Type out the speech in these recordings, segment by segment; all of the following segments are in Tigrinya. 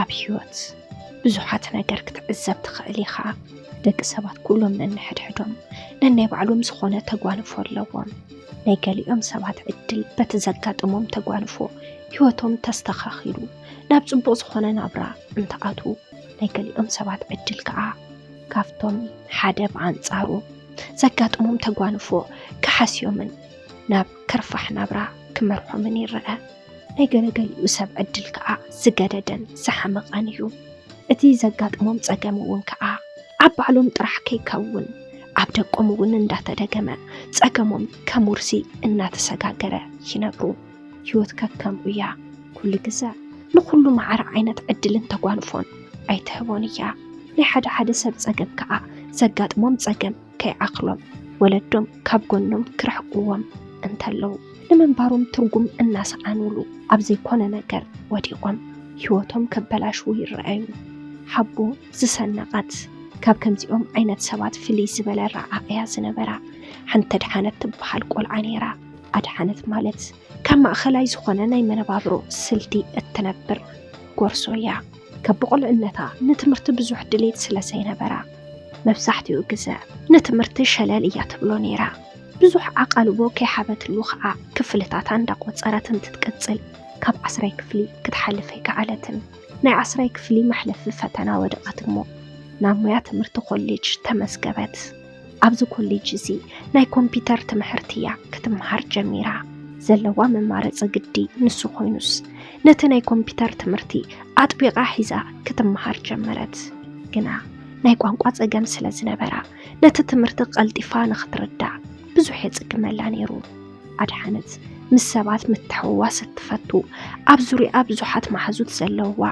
ኣብ ህይወት ብዙሓት ነገር ክትዕዘብ ትኽእል ኢኻ። ደቂ ሰባት ኩሎም ነንሕድሕዶም ነናይ ባዕሎም ዝኾነ ተጓንፎ ኣለዎም። ናይ ገሊኦም ሰባት ዕድል በቲ ዘጋጥሞም ተጓንፎ ህይወቶም ተስተኻኺሉ ናብ ጽቡቕ ዝኾነ ናብራ እንትኣትዉ፣ ናይ ገሊኦም ሰባት ዕድል ከኣ ካብቶም ሓደ ብኣንጻሩ ዘጋጥሞም ተጓንፎ ክሓስዮምን ናብ ከርፋሕ ናብራ ክመርሖምን ይረአ። ናይ ገለገሊኡ ሰብ ዕድል ከኣ ዝገደደን ዝሓመቐን እዩ። እቲ ዘጋጥሞም ጸገም እውን ከኣ ኣብ ባዕሎም ጥራሕ ከይከውን ኣብ ደቆም እውን እንዳተደገመ ጸገሞም ከም ውርሲ እናተሰጋገረ ይነብሩ። ህይወት ከከምኡ እያ። ኩሉ ግዘ ንኹሉ ማዕረ ዓይነት ዕድልን ተጓንፎን ኣይትህቦን እያ። ናይ ሓደ ሓደ ሰብ ጸገም ከኣ ዘጋጥሞም ጸገም ከይኣኽሎም ወለዶም ካብ ጎኖም ክርሕቅዎም እንተለዉ ንምንባሮም ትርጉም እናሰኣኑሉ ኣብ ዘይኮነ ነገር ወዲቖም ህይወቶም ከበላሽዉ ይረኣዩ። ሓቦ ዝሰነቐት ካብ ከምዚኦም ዓይነት ሰባት ፍልይ ዝበለ ረኣእያ ዝነበራ ሓንቲ ኣድሓነት ትበሃል ቆልዓ ነይራ። ኣድሓነት ማለት ካብ ማእኸላይ ዝኾነ ናይ መነባብሮ ስልቲ እትነብር ጎርዞ እያ። ካብ ብቑልዕነታ ንትምህርቲ ብዙሕ ድሌት ስለ ዘይነበራ መብዛሕትኡ ግዘ ንትምህርቲ ሸለል እያ ትብሎ ነይራ። ብዙሕ ኣቓልቦ ከይሃበትሉ ኸዓ ክፍልታታ እንዳቖጸረት እንትትቅጽል ካብ ዓስራይ ክፍሊ ክትሓልፍ ኣይከኣለትን። ናይ ዓስራይ ክፍሊ መሕለፊ ፈተና ወደቐት እሞ ናብ ሞያ ትምህርቲ ኮሌጅ ተመዝገበት። ኣብዚ ኮሌጅ እዚ ናይ ኮምፒተር ትምህርቲ እያ ክትመሃር ጀሚራ። ዘለዋ መማረፂ ግዲ ንሱ ኮይኑስ ነቲ ናይ ኮምፒተር ትምህርቲ ኣጥቢቓ ሒዛ ክትመሃር ጀመረት። ግና ናይ ቋንቋ ጸገም ስለ ዝነበራ ነቲ ትምህርቲ ቀልጢፋ ንኽትርዳእ ብዙሕ የጽግመላ ነይሩ። ኣድሓነት ምስ ሰባት ምትሕውዋስ እትፈቱ፣ ኣብ ዙርያኣ ብዙሓት መሓዙት ዘለውዋ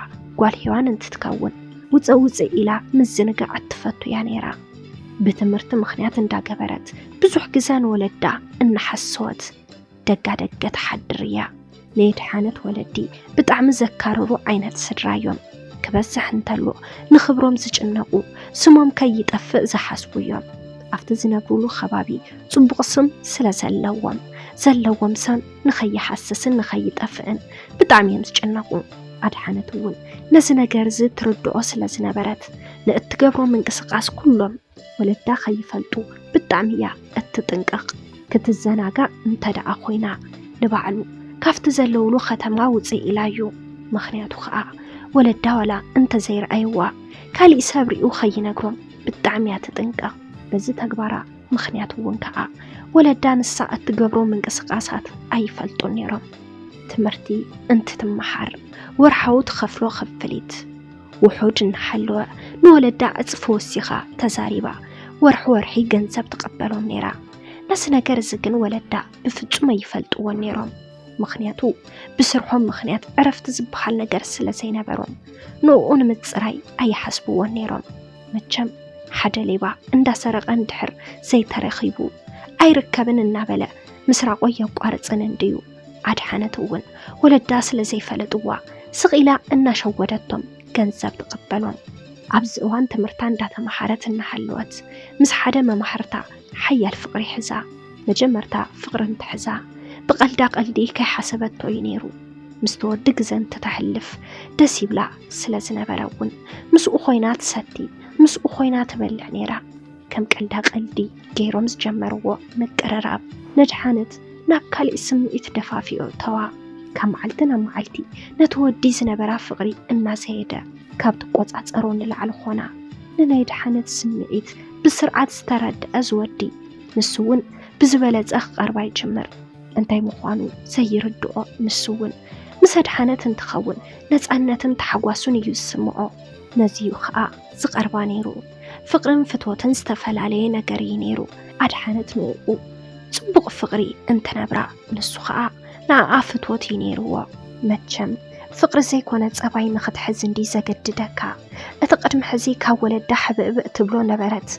ጓል ሄዋን እንትትከውን ውፅእ ውፅእ ኢላ ምዝንጋዕ እትፈቱ እያ ነይራ። ብትምህርቲ ምኽንያት እንዳገበረት ብዙሕ ግዘ ንወለዳ እናሓሰወት ደጋ ደገ ትሓድር እያ። ናይ ኣድሓነት ወለዲ ብጣዕሚ ዘካርሩ ዓይነት ስድራ እዮም። ክበዝሕ እንተሎ ንኽብሮም ዝጭነቑ፣ ስሞም ከይጠፍእ ዝሓስቡ እዮም። ኣብቲ ዝነብሩሉ ከባቢ ጽቡቕ ስም ስለ ዘለዎም ዘለዎም ስም ንኸይሃስስን ንኸይጠፍእን ብጣዕሚ እዮም ዝጭነቑ። ኣድሓነት እውን ነዚ ነገር እዚ ትርድኦ ስለ ዝነበረት ንእትገብሮ ምንቅስቓስ ኩሎም ወለዳ ከይፈልጡ ብጣዕሚ እያ እትጥንቀቕ። ክትዘናጋዕ እንተ ደኣ ኮይና ንባዕሉ ካብቲ ዘለውሉ ከተማ ውፅእ ኢላ እዩ። ምኽንያቱ ኸዓ ወለዳ ዋላ እንተዘይረኣይዋ ካሊእ ሰብ ሪኡ ኸይነግሮም ብጣዕሚ እያ ትጥንቀቕ። በዚ ተግባራ ምኽንያት እውን ከዓ ወለዳ ንሳ እትገብሮ ምንቅስቃሳት ኣይፈልጡን ነይሮም። ትምህርቲ እንትትመሃር ወርሓዊ ትኸፍሎ ክፍሊት ውሑድ እናሃለወ ንወለዳ ዕፅፊ ወሲኻ ተዛሪባ ወርሒ ወርሒ ገንዘብ ትቐበሎም ነይራ። ነዚ ነገር እዚ ግን ወለዳ ብፍጹም ኣይፈልጥዎን ነይሮም። ምኽንያቱ ብስርሖም ምኽንያት ዕረፍቲ ዝበሃል ነገር ስለ ዘይነበሮም ንኡ ንምፅራይ ኣይሓስብዎን ነይሮም። መቸም ሓደ ሌባ እንዳሰረቐ እንድሕር ዘይተረኺቡ ኣይርከብን እናበለ ምስራቆ የቋርፅን እንድዩ። ኣድሓነት እውን ወለዳ ስለ ዘይፈለጥዋ ስቕ ኢላ እናሸወደቶም ገንዘብ ትቕበሎም። ኣብዚ እዋን ትምህርታ እንዳተምሃረት እናሃለወት ምስ ሓደ መማህርታ ሓያል ፍቕሪ ሒዛ። መጀመርታ ፍቕሪ እንትሕዛ ብቐልዳ ቀልዲ ከይሓሰበቶ እዩ ነይሩ። ምስቲ ወዲ ግዘ እንትተሕልፍ ደስ ይብላ ስለ ዝነበረ እውን ምስኡ ኮይና ትሰቲ፣ ምስኡ ኮይና ትበልዕ ነይራ። ከም ቀልዳ ቀልዲ ገይሮም ዝጀመርዎ ምቅርራብ ነድሓነት ናብ ካሊእ ስምዒት ደፋፊኦ እተዋ። ካብ መዓልቲ ናብ መዓልቲ ነቲ ወዲ ዝነበራ ፍቕሪ እናዘየደ ካብ ትቆጻጸሮ ንላዕሊ ኾና። ንናይ ድሓነት ስምዒት ብስርዓት ዝተረድአ ዝወዲ ንሱ እውን ብዝበለጸ ክቐርባ ይጅምር። እንታይ ምዃኑ ዘይርድኦ ንሱ እውን ምስ ኣድሓነት እንትኸውን ነጻነትን ተሓጓሱን እዩ ዝስምዖ። ነዚ እዩ ኸኣ ዝቐርባ ነይሩ። ፍቕርን ፍትወትን ዝተፈላለየ ነገር እዩ ነይሩ። ኣድሓነት ንኡ ጽቡቕ ፍቕሪ እንትነብራ ንሱ ኸኣ ንኣኣ ፍትወት እዩ ነይርዎ። መቸም ፍቕሪ ዘይኮነ ጸባይ ንኽትሕዝ እንዲ ዘገድደካ። እቲ ቅድሚ ሕዚ ካብ ወለዳ ሕብእብእ ትብሎ ነበረት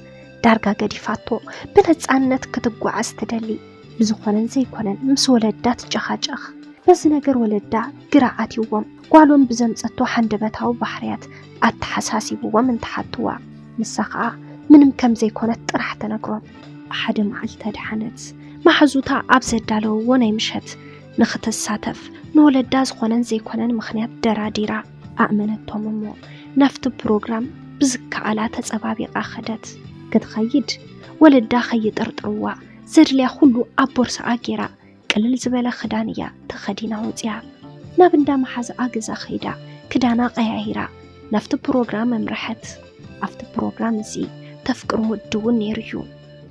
ዳርጋ ገዲፋቶ ብነጻነት ክትጓዓዝ ትደሊ። ብዝኾነን ዘይኮነን ምስ ወለዳ ትጨኻጨኽ። በዚ ነገር ወለዳ ግራ ኣትይዎም ጓሎም ብዘምጸቶ ሃንደበታዊ ባህርያት ኣተሓሳሲብዎም እንትሓትዋ ንሳ ኸኣ ምንም ከም ዘይኮነት ጥራሕ ተነግሮም። ሓደ መዓልቲ ኣድሓነት መሓዙታ ኣብ ዘዳለውዎ ናይ ምሸት ንኽትሳተፍ ንወለዳ ዝኾነን ዘይኮነን ምኽንያት ደራዲራ ኣእመነቶም እሞ ናብቲ ፕሮግራም ብዝከኣላ ተጸባቢቓ ኸደት። ክትኸይድ ወለዳ ኸይጥርጥርዋ ዘድልያ ኩሉ ኣብ ቦርሳኣ ጌራ ቅልል ዝበለ ክዳን እያ ተኸዲና ወፂኣ። ናብ እንዳ መሓዝኣ ገዛ ኸይዳ ክዳና ቀያይራ ናብቲ ፕሮግራም ኣምረሐት። ኣብቲ ፕሮግራም እዚ ተፍቅሮ ወዲ እውን ነይሩ እዩ።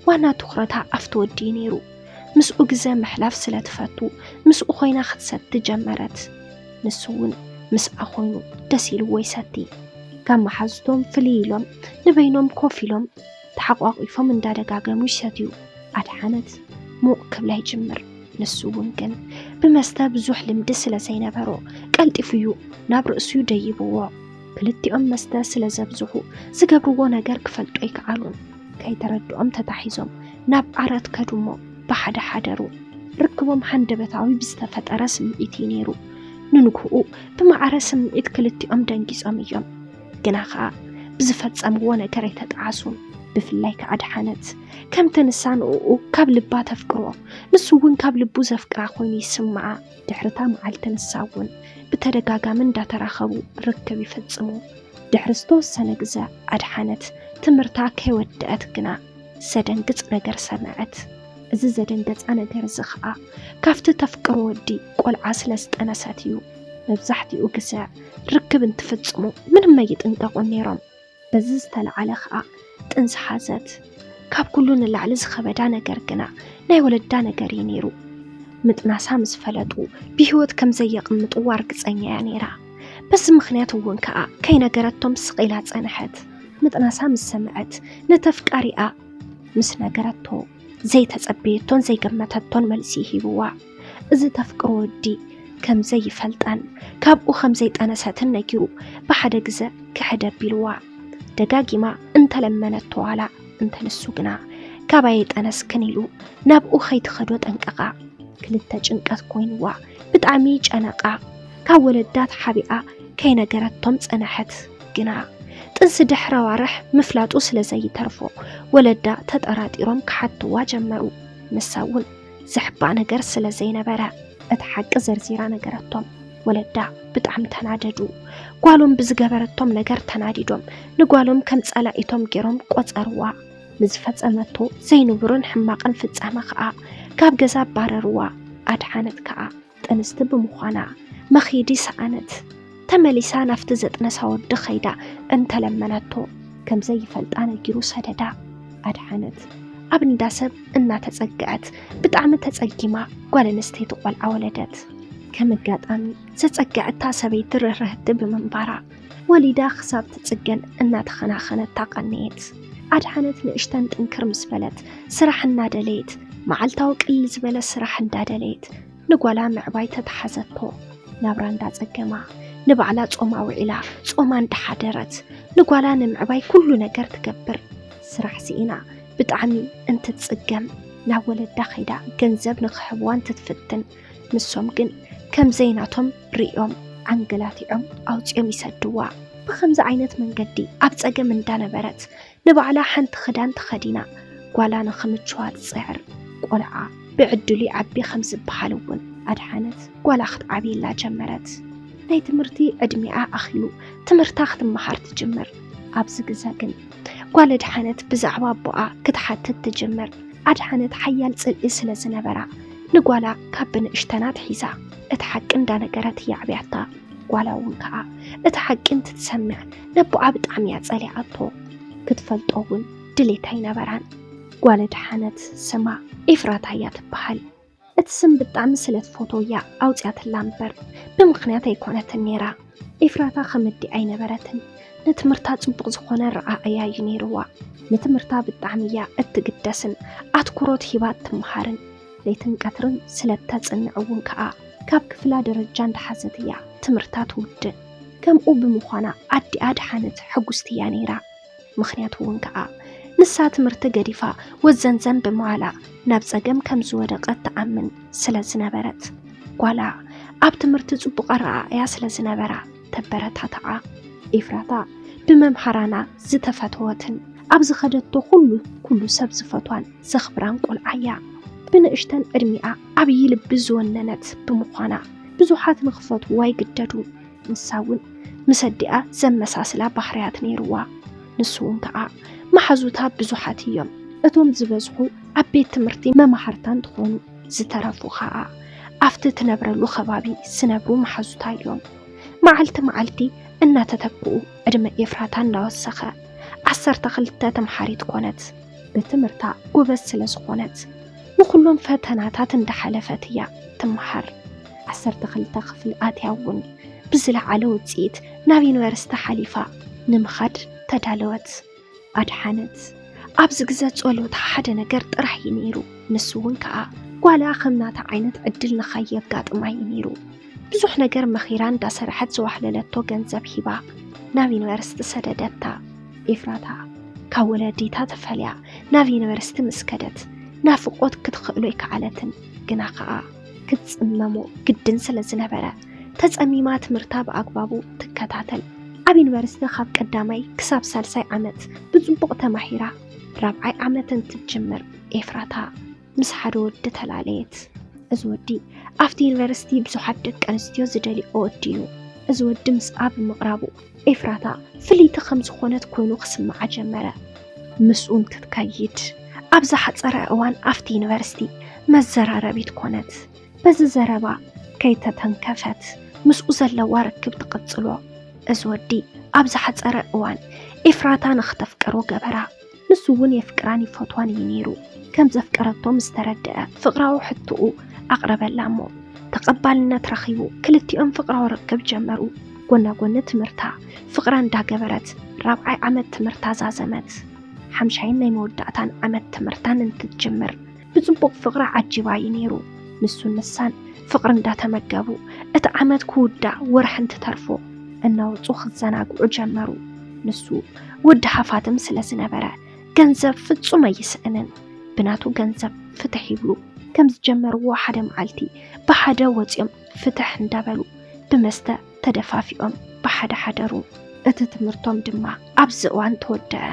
ዋና ትኹረታ ኣብቲ ወዲ እዩ ነይሩ። ምስኡ ግዘ ምሕላፍ ስለ ትፈቱ ምስኡ ኮይና ክትሰቲ ጀመረት። ንሱ እውን ምስኣ ኮይኑ ደስ ኢልዎ ይሰቲ። ካብ መሓዙቶም ፍልይ ኢሎም ንበይኖም ኮፍ ኢሎም ተሓቋቒፎም እንዳደጋገሙ ይሰትዩ። ኣድሓነት ሙቕ ክብላ ይጅምር። ንሱ እውን ግን ብመስተ ብዙሕ ልምዲ ስለ ዘይነበሮ ቀልጢፉ እዩ ናብ ርእሱ ደይብዎ። ክልቲኦም መስተ ስለ ዘብዝሑ ዝገብርዎ ነገር ክፈልጡ ኣይከኣሉን። ከይተረድኦም ተታሒዞም ናብ ዓራት ከዱ እሞ ብሓደ ሓደሩ። ርክቦም ሃንደበታዊ ብዝተፈጠረ ስምዒት እዩ ነይሩ። ንንግህኡ ብማዕረ ስምዒት ክልቲኦም ደንጊጾም እዮም። ግና ኸኣ ብዝፈጸምዎ ነገር ኣይተጠዓሱን። ብፍላይ ከኣ ኣድሓነት ከምቲ ንሳ ንእኡ ካብ ልባ ተፍቅሮ ንሱ እውን ካብ ልቡ ዘፍቅራ ኮይኑ ይስምዓ። ድሕሪ እታ መዓልቲ ንሳ እውን ብተደጋጋሚ እንዳተራኸቡ ርክብ ይፍጽሙ። ድሕሪ ዝተወሰነ ግዘ ኣድሓነት ትምህርታ ከይወደአት ግና ዘደንግጽ ነገር ሰምዐት። እዚ ዘደንገጻ ነገር እዚ ኸኣ ካብቲ ተፍቅሮ ወዲ ቆልዓ ስለ ዝጠነሰት እዩ። መብዛሕትኡ ግዘ ርክብ እንትፍጽሙ ምንም ኣይጥንቀቑን ነይሮም። በዚ ዝተለዓለ ኸኣ ጥንሲ ሓዘት። ካብ ኩሉ ንላዕሊ ዝኸበዳ ነገር ግና ናይ ወለዳ ነገር እዩ ነይሩ። ምጥናሳ ምስ ፈለጡ ብህይወት ከም ዘየቕምጥዋ ርግጸኛ እያ ነይራ። በዚ ምኽንያት እውን ከኣ ከይነገረቶም ስቕ ኢላ ጸንሐት። ምጥናሳ ምስ ሰምዐት ነተፍቃሪኣ ምስ ነገረቶ ዘይተጸበየቶን ዘይገመተቶን መልሲ ሂብዋ። እዚ ተፍቅሮ ወዲ ከም ዘይፈልጣን ካብኡ ከም ዘይጠነሰትን ነጊሩ ብሓደ ግዘ ክሕድ ኣቢልዋ። ደጋጊማ እንተለመነቶ ዋላ እንተንሱ ግና ካባይ ኣይጠነስክን ኢሉ ናብኡ ከይትኸዶ ጠንቀቓ። ክልተ ጭንቀት ኮይንዋ ብጣዕሚ ጨነቓ። ካብ ወለዳ ተሓቢኣ ከይነገረቶም ጸነሐት። ግና ጥንሲ ድሕሪ ኣዋርሕ ምፍላጡ ስለ ዘይተርፎ ወለዳ ተጠራጢሮም ክሓትዋ ጀመሩ። ንሳ እውን ዘሕባ ነገር ስለ ዘይነበረ እቲ ሓቂ ዘርዚራ ነገረቶም። ወለዳ ብጣዕሚ ተናደዱ። ጓሎም ብዝገበረቶም ነገር ተናዲዶም ንጓሎም ከም ጸላኢቶም ገይሮም ቆጸርዋ። ንዝፈጸመቶ ዘይንቡርን ሕማቕን ፍጻመ ኸኣ ካብ ገዛ ኣባረርዋ። ኣድሓነት ከኣ ጥንስቲ ብምዃና መኺዲ ሰኣነት። ተመሊሳ ናብቲ ዘጥነሳ ወዲ ኸይዳ እንተለመነቶ ከም ዘይፈልጣ ነጊሩ ሰደዳ። ኣድሓነት ኣብ እንዳ ሰብ እናተጸግዐት ብጣዕሚ ተጸጊማ ጓል ኣንስተይቲ ቆልዓ ወለደት። ከም ኣጋጣሚ ዘጸግዐታ ሰበይቲ ርህርህቲ ብምንባራ ወሊዳ ክሳብ ትጽገን እናተኸናኸነታ ቀነየት። ኣድሓነት ንእሽተን ጥንክር ምስ በለት ስራሕ እናደለየት መዓልታዊ ቅልል ዝበለ ስራሕ እንዳደለየት ንጓላ ምዕባይ ተተሓዘቶ። ናብራ እንዳጸገማ ንባዕላ ጾማ ውዒላ ጾማ እንዳሓደረት ንጓላ ንምዕባይ ኩሉ ነገር ትገብር። ስራሕ ስኢና ብጣዕሚ እንትትጽገም ናብ ወለዳ ከይዳ ገንዘብ ንኽህብዋ እንትትፍትን ንሶም ግን ከም ዘይናቶም ርእዮም ዓንገላቲዖም ኣውጺኦም ይሰድዋ። ብኸምዚ ዓይነት መንገዲ ኣብ ጸገም እንዳነበረት ንባዕላ ሓንቲ ክዳን ተኸዲና ጓላ ንኽምችዋ ትጽዕር። ቆልዓ ብዕድሉ ይዓቢ ከም ዝበሃል እውን ኣድሓነት ጓላ ክትዓብየላ ጀመረት። ናይ ትምህርቲ ዕድሚኣ ኣኺሉ ትምህርታ ክትመሃር ትጅምር። ኣብዚ ግዘ ግን ጓል ኣድሓነት ብዛዕባ ኣቦኣ ክትሓትት ትጅምር። ኣድሓነት ሓያል ጽልኢ ስለ ዝነበራ ንጓላ ካብ ብንእሽተና ኣትሒዛ እቲ ሓቂ እንዳነገረት እያ ኣዕብያታ። ጓላ እውን ከኣ እቲ ሓቂ እንትትሰምዕ ነቦኣ ብጣዕሚ እያ ጸሊኣቶ። ክትፈልጦ እውን ድሌት ኣይነበራን። ጓል ኣድሓነት ስማ ኤፍራታ እያ ትበሃል። እቲ ስም ብጣዕሚ ስለ ትፈትዎ እያ ኣውጺኣትላ እምበር ብምኽንያት ኣይኮነትን ነይራ። ኤፍራታ ከም ኣዲኣ ኣይነበረትን። ንትምህርታ ጽቡቕ ዝኾነ ኣረኣእያ እዩ ነይርዋ። ንትምህርታ ብጣዕሚ እያ እትግደስን ኣትኩሮት ሂባ እትምሃርን። ለይትን ቀትርን ስለ እተጽንዕ እውን ከኣ ካብ ክፍላ ደረጃ እንዳሓዘት እያ ትምህርታ ትውድእ። ከምኡ ብምዃና ኣዲኣ ኣድሓነት ሕጉስቲ እያ ነይራ። ምኽንያቱ እውን ከኣ ንሳ ትምህርቲ ገዲፋ ወዘንዘን ብምባላ ናብ ጸገም ከም ዝወደቐት ትኣምን ስለ ዝነበረት። ጓላ ኣብ ትምህርቲ ጽቡቕ ኣረኣእያ ስለ ዝነበራ ተበረታትዓ። ኤፍራታ ብመምሃራና ዝተፈተወትን ኣብ ዝኸደቶ ኩሉ ኩሉ ሰብ ዝፈትዋን ዘኽብራን ቆልዓ እያ። ብንእሽተን ዕድሚኣ ዓብዪ ልቢ ዝወነነት ብምዃና ብዙሓት ንኽፈትዋ ይግደዱ። ንሳ እውን ምስ ኣዲኣ ዘመሳስላ ባህርያት ነይርዋ። ንሱ እውን ከኣ መሓዙታ ብዙሓት እዮም። እቶም ዝበዝሑ ኣብ ቤት ትምህርቲ መማህርታ እንትኾኑ፣ ዝተረፉ ከኣ ኣብቲ ትነብረሉ ከባቢ ዝነብሩ መሓዙታ እዮም። መዓልቲ መዓልቲ እናተተክኡ ዕድመ ኤፍራታ እናወሰኸ ዓሰርተ ክልተ ተምሓሪት ኮነት። ብትምህርታ ጎበዝ ስለ ዝኾነት ንኹሎም ፈተናታት እንዳሓለፈት እያ ትመሃር። ዓሰርተ ክልተ ክፍሊ ኣትያ እውን ብዝለዓለ ውፅኢት ናብ ዩኒቨርሲቲ ሓሊፋ ንምኻድ ተዳለወት። ኣድሓነት። ኣብዚ ግዘ ጸሎታ ሓደ ነገር ጥራሕ እዩ ነይሩ። ንሱ እውን ከኣ ጓላ ከም ናታ ዓይነት ዕድል ንኸየጋጥማ እዩ ነይሩ። ብዙሕ ነገር መኺራ እንዳሰርሐት ዝዋሕለለቶ ገንዘብ ሂባ ናብ ዩኒቨርሲቲ ሰደደታ። ኤፍራታ ካብ ወለዲታ ተፈልያ ናብ ዩኒቨርሲቲ ምስ ከደት ናፍቆት ክትኽእሎ ኣይከኣለትን። ግና ከኣ ክትጽመሞ ግድን ስለ ዝነበረ ተጸሚማ ትምህርታ ብኣግባቡ ትከታተል። ኣብ ዩኒቨርሲቲ ካብ ቀዳማይ ክሳብ ሳልሳይ ዓመት ብጽቡቕ ተማሂራ ራብዓይ ዓመት እንትትጅምር ኤፍራታ ምስ ሓደ ወዲ ተላለየት። እዚ ወዲ ኣብቲ ዩኒቨርሲቲ ብዙሓት ደቂ ኣንስትዮ ዝደልይኦ ወዲ እዩ። እዚ ወዲ ምስኣ ብምቕራቡ ኤፍራታ ፍልይቲ ከም ዝኾነት ኮይኑ ክስምዓ ጀመረ። ምስኡ እንትትከይድ ኣብ ዝሓጸረ እዋን ኣብቲ ዩኒቨርሲቲ መዘራረቢት ኮነት። በዚ ዘረባ ከይተተንከፈት ምስኡ ዘለዋ ርክብ ትቕጽሎ። እዚ ወዲ ኣብ ዝሓጸረ እዋን ኤፍራታ ንኽተፍቅሮ ገበራ። ንሱ እውን የፍቅራን ይፈትዋን እዩ ነይሩ። ከም ዘፍቀረቶ ምስ ተረድአ ፍቕራዊ ሕቶኡ ኣቕረበላ እሞ ተቐባልነት ረኺቡ ክልቲኦም ፍቕራዊ ርክብ ጀመሩ። ጎና ጎኒ ትምህርታ ፍቕራ እንዳገበረት ራብዓይ ዓመት ትምህርታ ዛዘመት። ሓምሻይን ናይ መወዳእታን ዓመት ትምህርታን እንትትጅምር ብጽቡቕ ፍቕሪ ዓጂባ እዩ ነይሩ። ንሱን ንሳን ፍቕሪ እንዳተመገቡ እቲ ዓመት ክውዳእ ወርሒ እንትተርፎ እናወጹ ክዘናግዑ ጀመሩ። ንሱ ወዲ ሃፋትም ስለ ዝነበረ ገንዘብ ፍጹም ኣይስእንን። ብናቱ ገንዘብ ፍትሕ ይብሉ። ከም ዝጀመርዎ ሓደ መዓልቲ ብሓደ ወጺኦም ፍትሕ እንዳበሉ ብመስተ ተደፋፊኦም ብሓደ ሓደሩ። እቲ ትምህርቶም ድማ ኣብዚ እዋን ተወደአ።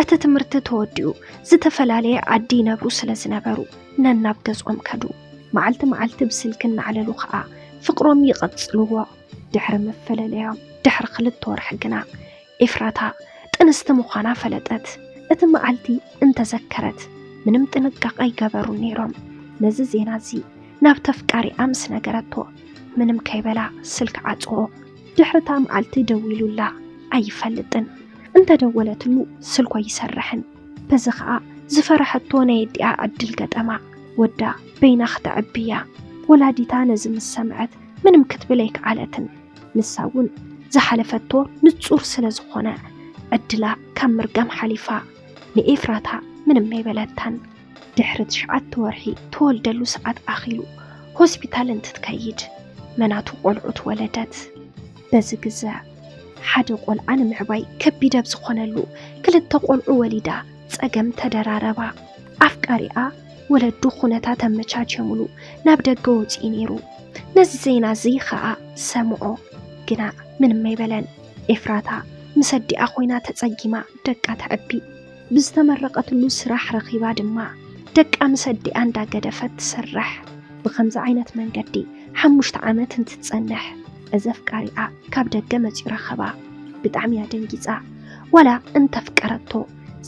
እቲ ትምህርቲ ተወዲኡ ዝተፈላለየ ዓዲ ይነብሩ ስለ ዝነበሩ ነናብ ገዝኦም ከዱ። መዓልቲ መዓልቲ ብስልኪ እናዕለሉ ኸኣ ፍቕሮም ይቐጽልዎ። ድሕሪ መፈለለዮም ድሕሪ ክልተ ወርሒ ግና ኤፍራታ ጥንስቲ ምዃና ፈለጠት። እቲ መዓልቲ እንተዘከረት ምንም ጥንቃቐ ኣይገበሩን ነይሮም። ነዚ ዜና እዚ ናብ ተፍቃሪኣ ምስ ነገረቶ ምንም ከይበላ ስልኪ ዓጽዎ። ድሕሪ እታ መዓልቲ ደዊሉላ ኣይፈልጥን። እንተደወለትሉ ስልኩ ኣይሰርሕን። በዚ ኸኣ ዝፈረሐቶ ናይ ኣዲኣ ዕድል ገጠማ። ወዳ በይና ክተዕቢ እያ። ወላዲታ ነዚ ምስ ሰምዐት ምንም ክትብል ኣይከኣለትን። ንሳ እውን ዝሓለፈቶ ንጹር ስለ ዝኾነ ዕድላ ካብ ምርጋም ሓሊፋ ንኤፍራታ ምንም ኣይበለታን። ድሕሪ ትሽዓተ ወርሒ ትወልደሉ ሰዓት ኣኺሉ ሆስፒታል እንትትከይድ መናቱ ቆልዑት ወለደት። በዚ ግዘ ሓደ ቆልዓ ንምዕባይ ከቢድ ኣብ ዝኾነሉ ክልተ ቆልዑ ወሊዳ ጸገም ተደራረባ። ኣፍቃሪኣ ወለዱ ኩነታት ኣመቻችዮምሉ ናብ ደገ ወጺኡ ነይሩ። ነዚ ዜና እዚ ኸኣ ሰምዖ፣ ግና ምንም ኣይበለን። ኤፍራታ ምስ ኣዲኣ ኮይና ተጸጊማ ደቃ ተዕቢ። ብዝተመረቐትሉ ስራሕ ረኺባ ድማ ደቃ ምስ ኣዲኣ እንዳገደፈት ትሰርሕ። ብኸምዚ ዓይነት መንገዲ ሓሙሽተ ዓመት እንትትጸንሕ እዚ ኣፍቃሪኣ ካብ ደገ መጺኡ ረኸባ። ብጣዕሚ እያ ደንጊጻ። ዋላ እንተፍቀረቶ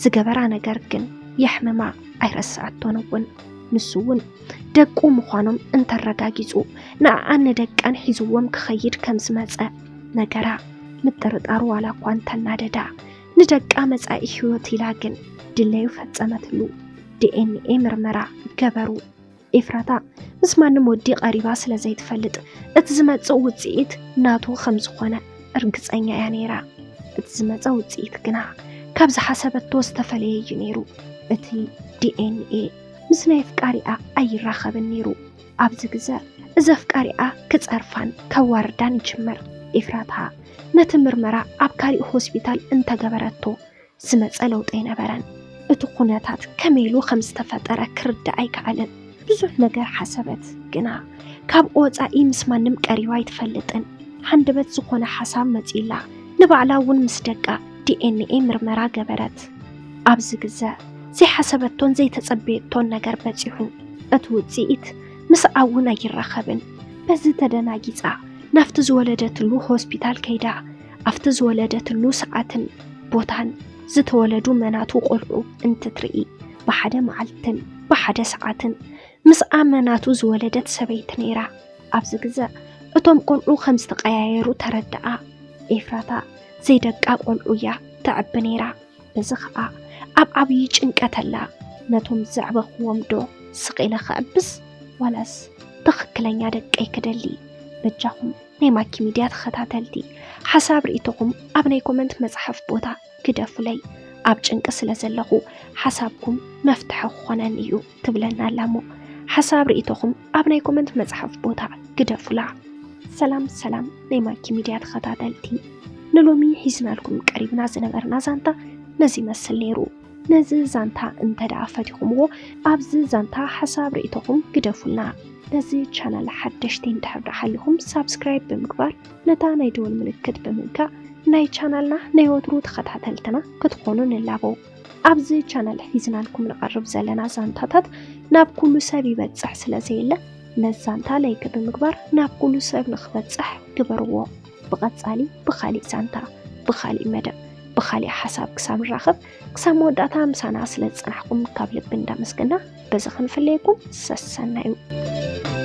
ዝገበራ ነገር ግን የሕምማ ኣይረስዐቶን እውን። ንሱ እውን ደቁ ምዃኖም እንተረጋጊጹ ንኣኣን ንደቃን ሒዝዎም ክኸይድ ከም ዝመጸ ነገራ። ምጥርጣሩ ዋላ እኳ እንተናደዳ ንደቃ መጻኢ ህይወት ኢላ ግን ድለዩ ፈጸመትሉ። ዲኤንኤ ምርመራ ገበሩ። ኤፍራታ ምስ ማንም ወዲ ቀሪባ ስለ ዘይትፈልጥ እቲ ዝመጽእ ውጽኢት ናቱ ከም ዝኾነ እርግጸኛ እያ ነይራ። እቲ ዝመጸ ውጽኢት ግና ካብ ዝሓሰበቶ ዝተፈለየ እዩ ነይሩ። እቲ ዲኤንኤ ምስ ናይ ኣፍቃሪኣ ኣይራኸብን ነይሩ። ኣብዚ ግዘ እዚ ኣፍቃሪኣ ክጸርፋን ከዋርዳን ይጅምር። ኤፍራታ ነቲ ምርመራ ኣብ ካሊእ ሆስፒታል እንተገበረቶ ዝመጸ ለውጢ ኣይነበረን። እቲ ኩነታት ከመይ ኢሉ ከም ዝተፈጠረ ክርዳእ ኣይከኣለን። ብዙሕ ነገር ሓሰበት፣ ግና ካብ ወጻኢ ምስ ማንም ቀሪባ ኣይትፈልጥን። ሃንደበት ዝኾነ ሓሳብ መጺኡላ። ንባዕላ እውን ምስ ደቃ ዲኤንኤ ምርመራ ገበረት። ኣብዚ ግዘ ዘይሓሰበቶን ዘይተጸበየቶን ነገር በጺሑ። እቲ ውጽኢት ምስኣ እውን ኣይራኸብን። በዚ ተደናጊጻ ናብቲ ዝወለደትሉ ሆስፒታል ከይዳ ኣብቲ ዝወለደትሉ ሰዓትን ቦታን ዝተወለዱ መናቱ ቆልዑ እንትትርኢ፣ ብሓደ መዓልትን ብሓደ ሰዓትን ምስኣ መናቱ ዝወለደት ሰበይቲ ነይራ። ኣብዚ ግዘ እቶም ቆልዑ ከም ዝተቐያየሩ ተረድኣ። ኤፍራታ ዘይደቃ ቆልዑ እያ ተዕቢ ነይራ። በዚ ኸኣ ኣብ ዓብዪ ጭንቀት ኣላ። ነቶም ዘዕበኽዎም ዶ ስቕ ኢለ ኸዕብስ ዋላስ ትኽክለኛ ደቀይ ክደሊ? በጃኹም ናይ ማኪ ሚድያ ተኸታተልቲ ሓሳብ ርእይቶኹም ኣብ ናይ ኮመንት መጽሓፍ ቦታ ግደፉለይ። ኣብ ጭንቂ ስለ ዘለኹ ሓሳብኩም መፍትሒ ክኾነኒ እዩ ትብለና ኣላ እሞ ሓሳብ ርእይቶኹም ኣብ ናይ ኮመንት መጽሓፍ ቦታ ግደፉላ። ሰላም ሰላም ናይ ማኪ ሚድያ ተኸታተልቲ፣ ንሎሚ ሒዝናልኩም ቀሪብና ዝነበርና ዛንታ ነዚ ይመስል ነይሩ። ነዚ ዛንታ እንተ ደኣ ፈቲኹምዎ ኣብዚ ዛንታ ሓሳብ ርእይቶኹም ግደፉልና። ነዚ ቻናል ሓደሽቲ እንድሕር ደኣ ሓሊኹም ሳብስክራይብ ብምግባር ነታ ናይ ደወል ምልክት ብምንካእ ናይ ቻናልና ናይ ወትሩ ተኸታተልትና ክትኾኑ ንላቦ። ኣብዚ ቻናል ሒዝናልኩም ንቐርብ ዘለና ዛንታታት ናብ ኩሉ ሰብ ይበጽሕ ስለ ዘየለ ነዚ ዛንታ ላይክ ብምግባር ናብ ኩሉ ሰብ ንኽበጽሕ ግበርዎ። ብቐጻሊ ብኻሊእ ዛንታ፣ ብኻሊእ መደብ፣ ብኻሊእ ሓሳብ ክሳብ ንራኸብ ክሳብ መወዳእታ ምሳና ስለ ዝጸናሕኩም ካብ ልቢ እንዳመስገና በዚ ክንፍለየኩም ሰሰና እዩ።